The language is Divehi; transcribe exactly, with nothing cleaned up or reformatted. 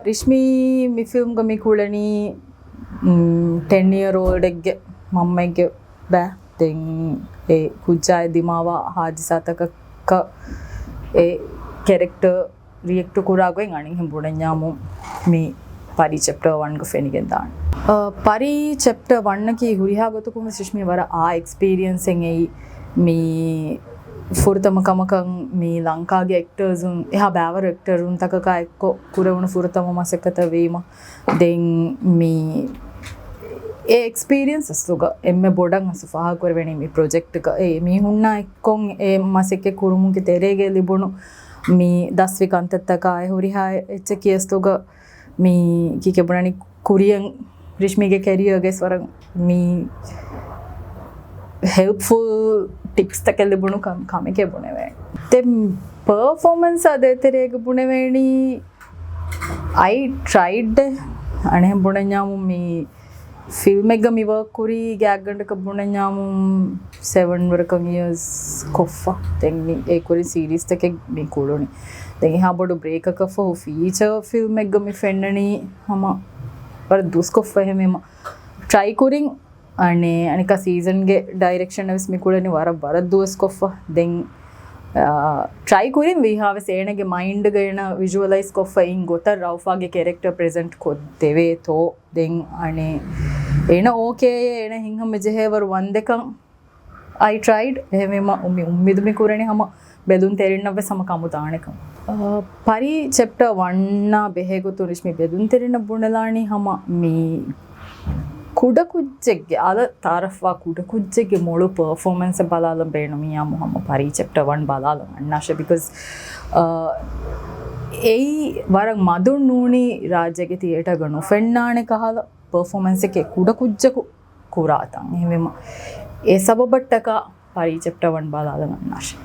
ރިޝްމީ މި ފިލްމްގަ މި ކުޅެނީ ޓެން އިޔަރ އޯލްޑެއްގެ މަންމައެއްގެ ބައި. ދެން އެ ކުއްޖާއަށް ދިމާވާ ހާދިސާތަކަކަށް އެ ކެރެކްޓަރ ރިއެކްޓް ކުރާ ގޮތް އަނެއްހެން ބުނަންޏާމު މި ޕަރީ ޗެޕްޓަރ ވަންގަ ފެނިގެން ދާނެ. އަ، ޕަރީ ޗެޕްޓަރ ވަންއަކީ ހުރިހާ ގޮތަކުން ވެސް ރިޝްމީ ވަރަށް އާ އެކްސްޕީރިއަންސެއް އެއީ. މި ފުރަތަމަ ކަމަކަށް މި ލަންކާގެ އެކްޓަރުން އެހާ ބައިވަރު އެކްޓަރުން ތަކަކާ އެއްކޮށް ކުރެވުނު ފުރަތަމަ މަސައްކަތަށް ވީމަ. ދެން މި އެ އެކްސްޕީރިއންސް އަސްލުގަ އެންމެ ބޮޑަށް އަސްލު ފާހަގަކުރެވެނީ މި ޕްރޮޖެކްޓްގަ އެ މީހުންނާ އެއްކޮށް އެ މަސައްކަތް ކުރުމުގެ ތެރޭގަ ލިބުނު މި ދަސްވި ކަންތައްތަކާ އެ ހުރިހާ އެއްޗަކީ އަސްލުގަ މި ކީކޭ ބުނަނީ ކުރިއަށް ރިޝްމީގެ ކެރިއަރގެ ވަރަށް މި ހެލްޕްފުލް ޓިޕްސްތަކެއް ލިބުނު ކަމެކޭ ބުނެވޭނެ. ދެން ޕަރފޯމަންސާ ދޭތެރޭގަ ބުނެވޭނީ އައި ޓްރައިޑް. އަނެއްހެން ބުނަންޏާމު މި ފިލްމެއްގަ މި ވަރކް ކުރީ ގާތްގަނޑަކަށް ބުނަންޏާމު ސެވަން ވަރަކަށް އިޔާސް ކޮށްފަ. ދެން މި އެ ކުރިން ސީރީސްތަކެއް މި ކުޅުނީ. ދެން އެހާ ބޮޑު ބްރޭކަކަށް ފަހު ފީޗަރ ފިލްމެއްގަ މި ފެންނަނީ ހަމަ ވަރަށް ދުވަސްކޮށްފަ. އެހެންވީމަ ޓްރައި ކުރިން އަނެއް އަނެއްކާ ސީޒަންގެ ޑައިރެކްޝަން ވެސް މި ކުޅެނީ ވަރަށް ވަރަށް ދުވަސްކޮށްފަ. ދެން ޓްރައި ކުރިން ވީހާވެސް އޭނަގެ މައިންޑްގަ އޭނަ ވިޒުއަލައިޒް ކޮށްފަ އިން ގޮތަށް ރައުފާގެ ކެރެކްޓަރ ޕްރެޒެންޓް ކޮށްދެވޭތޯ. ދެން އަނެއް އޭނަ އޯކޭ އޭނަ ހިތްހަމަޖެހޭވަރު ވަންދެކަން އައި ޓްރައިޑް. އެހެންވީމަ މި އުއްމީދު މި ކުރަނީ ހަމަ ބެލުންތެރިންނަށް ވެސް ހަމަ ކަމުދާނެކަން. ޕަރީ ޗެޕްޓަރ ވަންއާ ބެހޭގޮތުން ރިޝްމީ ބެލުންތެރިންނަށް ބުނެލާނީ ހަމަ މި ކުޑަކުއްޖެއްގެ އަލަށް ތައާރަފްވާ ކުޑަކުއްޖެއްގެ މޮޅު ޕަރފޯމަންސެއް ބަލާލަން ބޭނުމިއްޔާމު ހަމަ ޕަރީ ޗެޕްޓަރ ވަން ބަލާލަން އަންނާށޭ. ބިކޮޒް އެއީ ވަރަށް މަދުން ނޫނީ ރާއްޖޭގެ ތިއޭޓަރގަ ނުފެންނާނެ ކަހަލަ ޕަރފޯމަންސެކޭ ކުޑަކުއްޖަކު ކުރާތަން. އެހެންވީމަ އެ ސަބަބަށްޓަކާ ޕަރީ ޗެޕްޓަރ ވަން ބަލާލަން އަންނާށޭ.